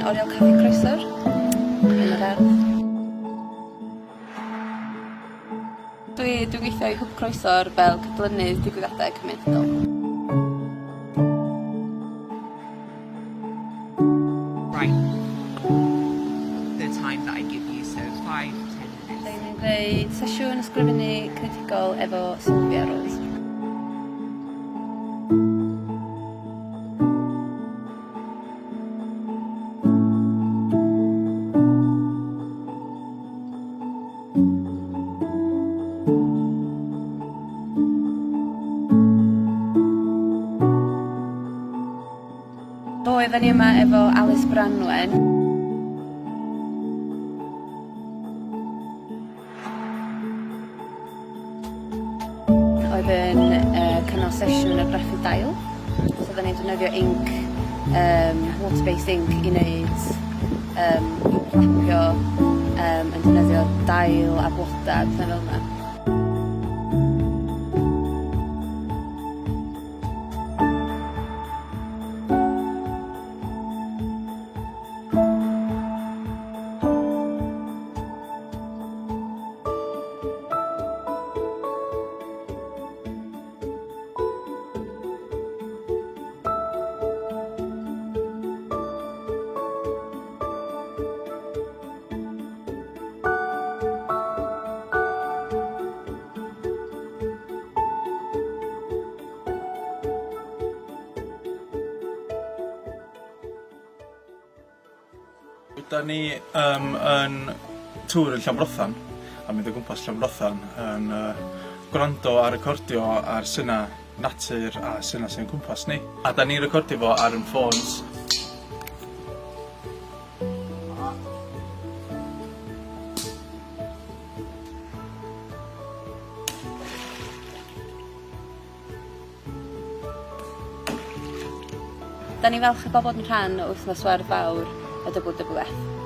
Oriel Caffi Croesor yn yr ardd. Dwi dwi'n gweithio i Hwb Croesor fel cydlynydd digwyddiadau cymunedol. Right. The time that I give you, so 5, 10 minutes. Da ni'n gwneud sesiwn ysgrifennu creadigol efo Sylvia Rose. Ddoe, da ni yma efo Alys Branwen. Oedd yn yy cynnal sesiwn argraffu dail. So oddan ni'n defnyddio inc yym water-based ink i neud yym mapio yym yn defnyddio dail a bloda a pethe fel 'na. Da ni yym yn tŵr yn Llanfrothan a mynd o gwmpas Llanfrothan yn yy gwrando a recordio ar syna natur a syna sy'n cwmpas ni. A 'dan ni'n recordio fo ar 'yn ffôns. Da ni'n falch o gael bod yn rhan o Wythnos Werdd Fawr y WWF.